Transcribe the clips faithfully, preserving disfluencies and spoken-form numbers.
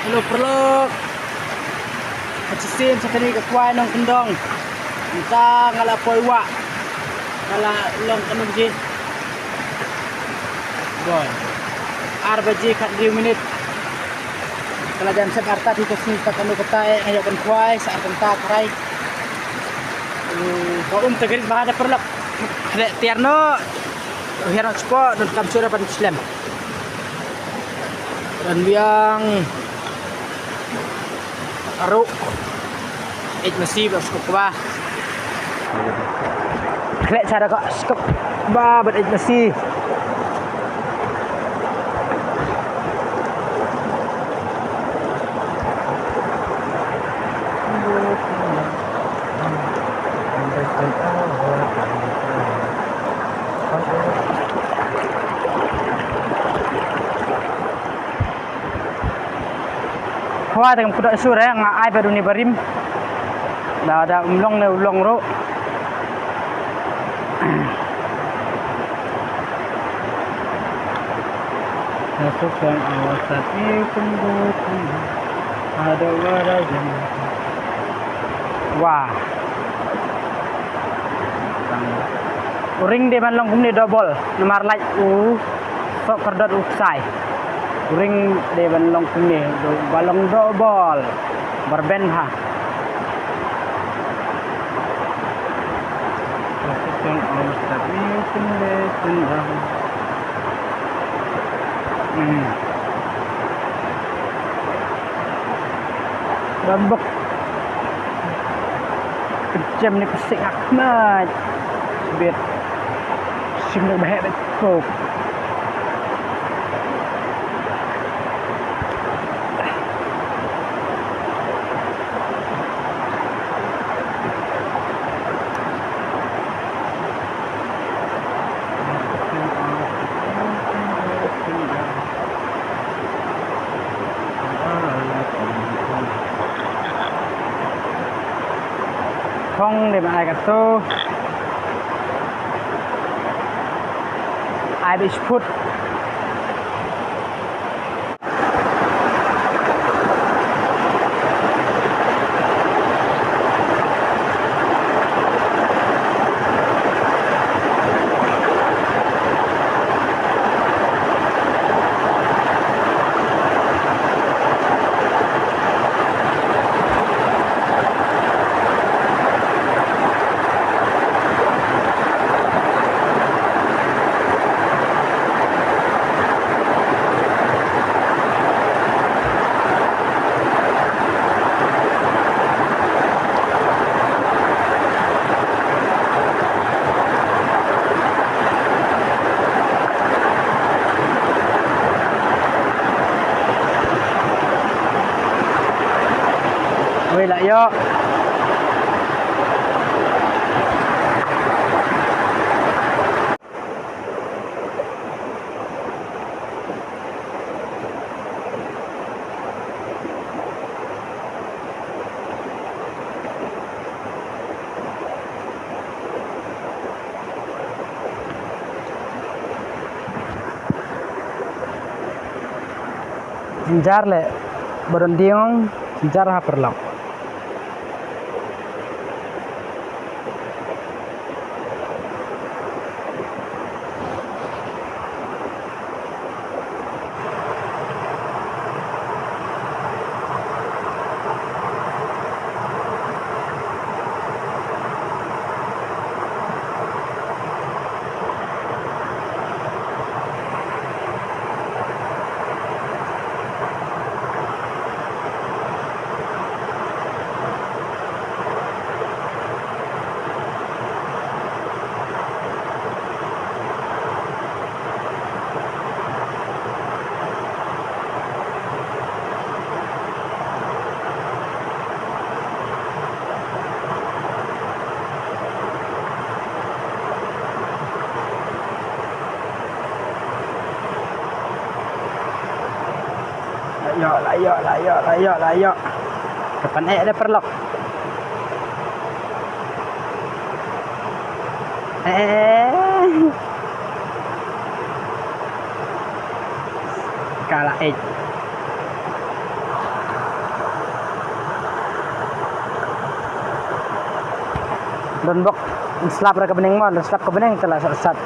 Hello paralok. Ka shisien sa kane ka kwai nongkyndong. Mynta nga la poi wah. Nga la long kano baje? Boy. Ar baje khathynriew minit. Ka la jan sep artat hi ka sngi ta kano kata eh, nga ïoh ban kwai sa ar kynta tharai. Hmm, ka um ta grit bha da paralok. Khleh tiar noh. Hiar noh shapoh, donkam shuh ban slem. Don biang. Aru. Eit masi ba skup ba. Khleh sha da ka skup ba bad eit masi. Hawa tang kuda sur eh, nga ai ba duni barim. Da da um long ne u long ruh. Masuk yang awas tapi tunggu. Ada wara jam. Wah. U ring dei ban long kumne double namar lait u sok kerdot u ksai. U ring dei ban long kumne do ba long double. Barben ha. Masuk yang awas tapi tunggu. Hmm. Rambok. Kejam ni pesik ak mat. Bit. Sim nak bahek dah cukup. Phong dei ban ai katto. Ai bishput. Wei la ïoh. Jynjar leh, ba don dieng, jynjar ha paralok. La ïoh, la ïoh, la ïoh, la ïoh, la ïoh. Ka pan eh da paralok. Eh. Ka la eh. Don bok, slap ra ka bneng mo, slap ka bneng te la sat sat.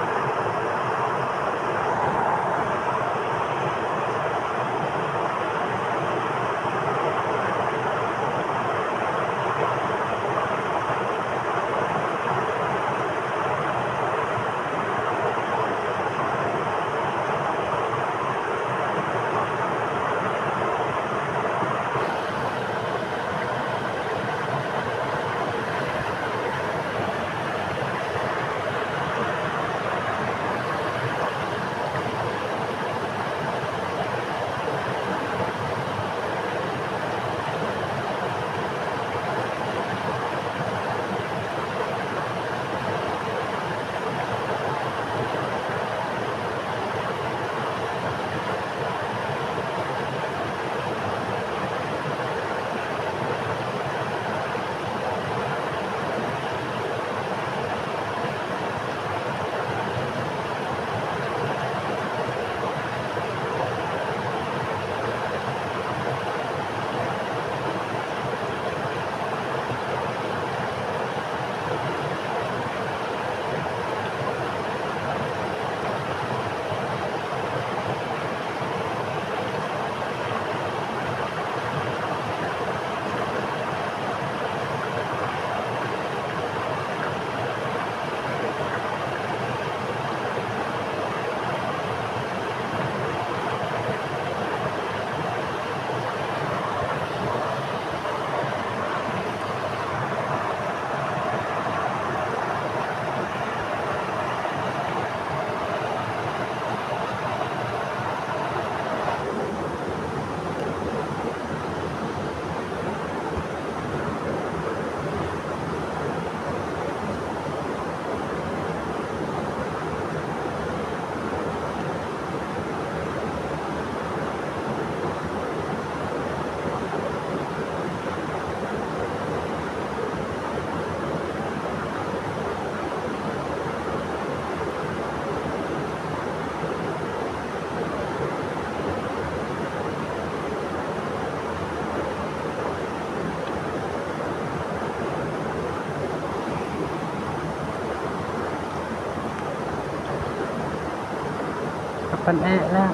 Kapan eh lah.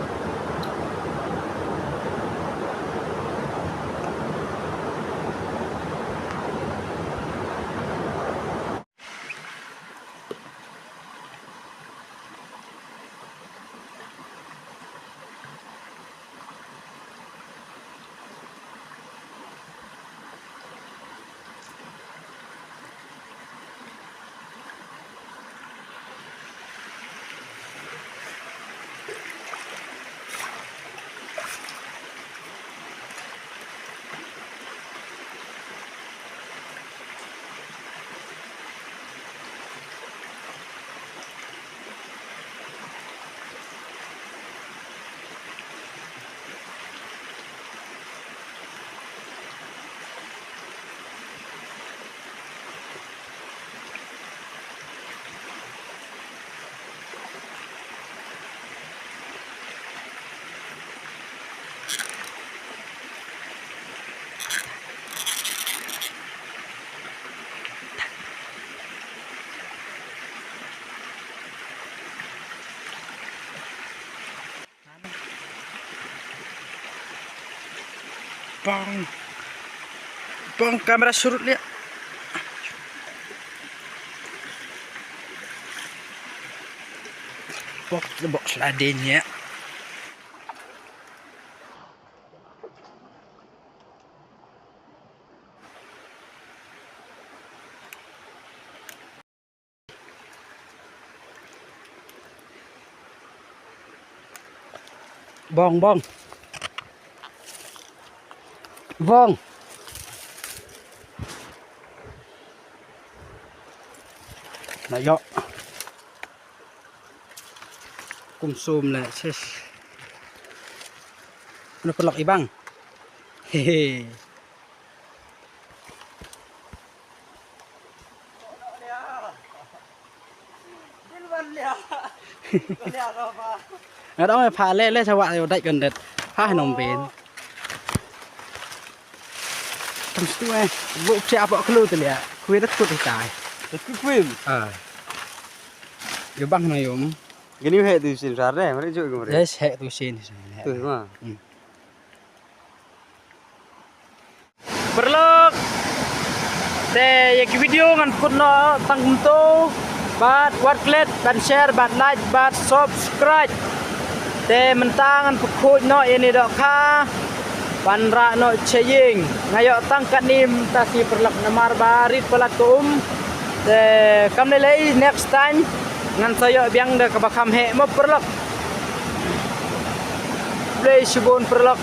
Bang. Bang, kamera surut liat. Bok, bok sliding ya. Bong, bong. Bong. Na yo. Kum sum le, sis. Ano pelok ibang. Hehe. Nga dong pha le le chawa yo dai kon det. Ha nong ben. Tam stu eh. Bu pia pok klu te le. Kwi det kut tai. Tat ku kwim. Ah. Yo bang na yom. Gini he tu sin sar de, mari jo ko mari. Yes, he tu sin. Tu ma. Paralok. Te ïa ki video ngan kut noh tang kumto. Bad wat klet, bad share, bad like, bad subscribe. Te mynta ngan pynkhuid noh ïa ine i dohkha. Ban rah noh sha ïing. Nga ïoh tang katne mynta shi paralok namar ba rit palat ka um. Te kam lei lei next time ngan sa ïoh biang da kaba kham heh mo paralok. Khublei shibun paralok.